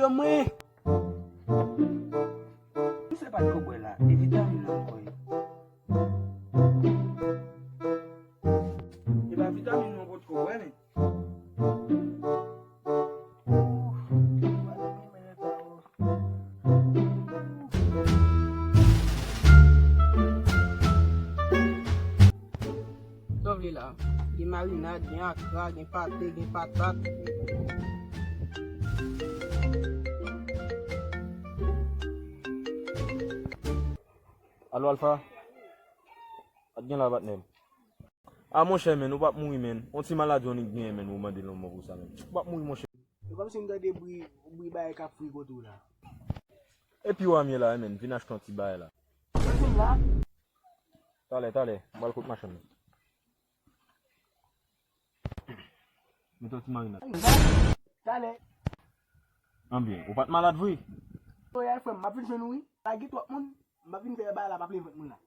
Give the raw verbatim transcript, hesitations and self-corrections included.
Mwen. Misye pa t ko bwè la. E vitamin nan kò. E pa vitamin nan pot ko bwè, men. Sa w vle la? Gen marinad, gen akra, gen pate, gen patat. Alo, Alfa? Sa t gen la, patnè m? A, monchè, men, ou p ap mouri, men. On ti maladi, on nèg genyen, men, ou mande l yon mò pou sa, men. Ou p ap mouri, monchè. E kòmsi m tande bri, bri bagay k ap frigote w la. Epi w a m ye la, men, vin achte yon ti bagay la. Mwen vin la. Talè, talè, m pral kot machann nan. Mete yon ti marinad. Talè. Anbyen, ou pa t malad vre? Oye, frè m, m ap vin jwenn ou, wi. Pa gen twòp moun, m ap vin fè bagay la, pa plen vant moun la.